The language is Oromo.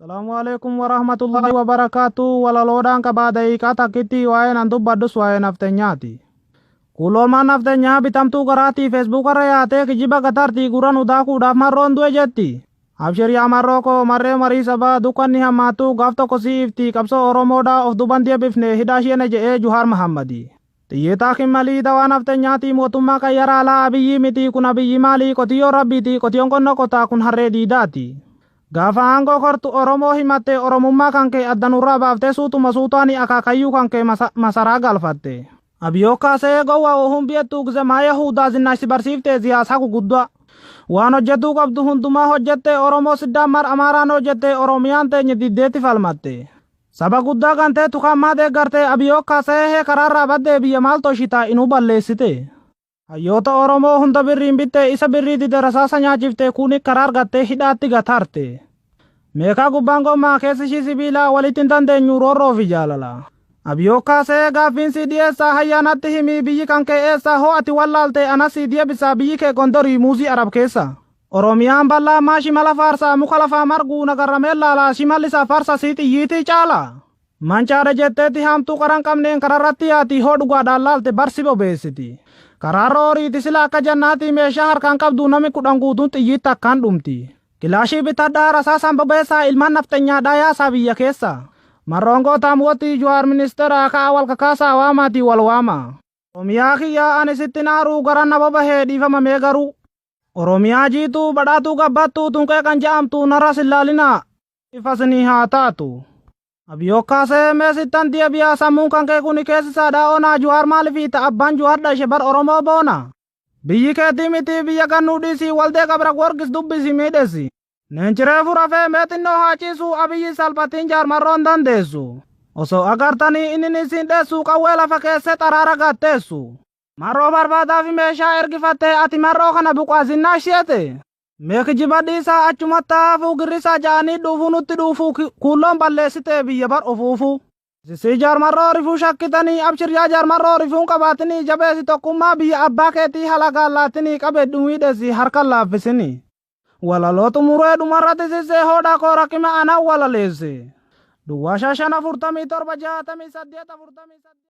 Salaamu alaikum warahmatullahi wabarakaatu. Walaloodhaan qabaa daqiiqaa takkitti waa'ee nan dubbadhus waa'ee naftenyaati. Kuuloomaan naftenyaa bitamtuu garaatii feesbuukarra yaatee kijiba gatartii gurra nu daakuudhaaf marroon du'e jetti. Abshir yaa marroo koo marree marii sabaa dukkanni hammaattuu gaaf tokko si'ifti qabsoo Oromoodhaa of duban deebifne hidhaa sheene je'ee Juhaar Mahammadi. Xiyyitaa kimmalii dawaa naftenyaatii mootummaa qayyaraa alaa Abiyyii miti kun Abiyyi maalii qotiyyoo rabbiiti qotiyoon qonna qotaa kun harree diidaati. Gaafa aangoo kortu Oromoo himatte Oromummaa kan kee adda nurraa baaftee suutuma suutaani akaakayyuu kan kee masaraa galfatte. Abiyoo kaasee gowwa ohuun biyattuu gizemaa Yahudaa zinnaash si barsiifte siyaasaa guguddaa. Waan hojjetuu qabdu hundumaa hojjette Oromoo siddaamar Amaaraan hojjette Oromiyaan teenye diddeetti falmatte. Saba guddaa gantee tukaammaa deeggarte Abiyoo kaasee karaarraa baddee biyya maal toshitaa inuu balleessite. Hayyoota Oromoo hunda birriin bitte isa birrii dide rasaasa nyaachifte kuni karaa argattee hidhaatti gatarte. Meekaa gubbaan gommaa keessi ishii sibiilaa walitti hin dandeenyu roorroo fi jaalala. Abiyoo kaasee gaaffiin si dhiyeessaa hayyaanatti himii biyyi kan kee eessa hoo ati wallaalte anas si deebisaa biyyi kee Gondorii muuzii Arab keessa. Oromiyaan bal'aa ammaa shimala faarsaa muka lafaa marguu nagarramee laalaa shimallisaa faarsa sii xiyyiitii caala. Mancaadha jetteetti haamtuu qaran qabneen kararratti yaati hoo dhugaadhaan laalte barsi bobeessiti. Karaarra horiiti sila akka jannaatii meeshaa harkaan qabdu nami 10 guutuun xiyyiitti akkaan dhumti. Kilaashii bitadhaa rasaasaan bobeessaa ilmaan nafxenyaadhaa yaasaa biyya keessa. Marroon gootaa mootii Juhaar ministeera ka'a wal kakaasaa waamaatii wal waama. Oromiyaa kiyyaa ani sitti naaruu garan na bobahee dhiifamamee garuu. Oromiyaa jiituu badhaatuu gabbattuu tunqee kan ja'amtu narra sillaalinaa. Ifa sinii haa taatu. Abiyoo kaasee mee sittan deebi'aa sammuun kan kee kuni keessisaadha onaa Juhaar maaliif ta abbaan Juhaar dhashe bar Oromoo boona. Biyyi keetii miti biyya gannuu dhiisii waldee qabra Gorgis dubbisi miidhessi. Neenciree furafee mee xinnoo haa ciisu Abiyyi salphatiin jaarmarroon dandeessu. Osoo agartanii inni isin dheessu qawwee lafa keessee xaraara gatteessu. Marroo barbaadaa fi meeshaa ergifattee ati marroo kana buqaa zinnaa isheete. Mee kijiba dhiisaa achumatti hafuu girrisaa ja'anii dhuufuu nutti dhuufuu kuulloon balleessitee biyya bar ofuufuu. Sisii jaarmarroo rifuu shakkitanii abshir yaa jaarmarroo rifuun qabaatinii jabeessi tokkummaa biyya abbaa keetii halagaan laatinii qabe dhumiidhesi harkan laaffisini. Walaloo xumuree dhumarratti sissee hoodhaa koo rakkima anaan walaleesse. Duwwaa 5 5 47 68 48.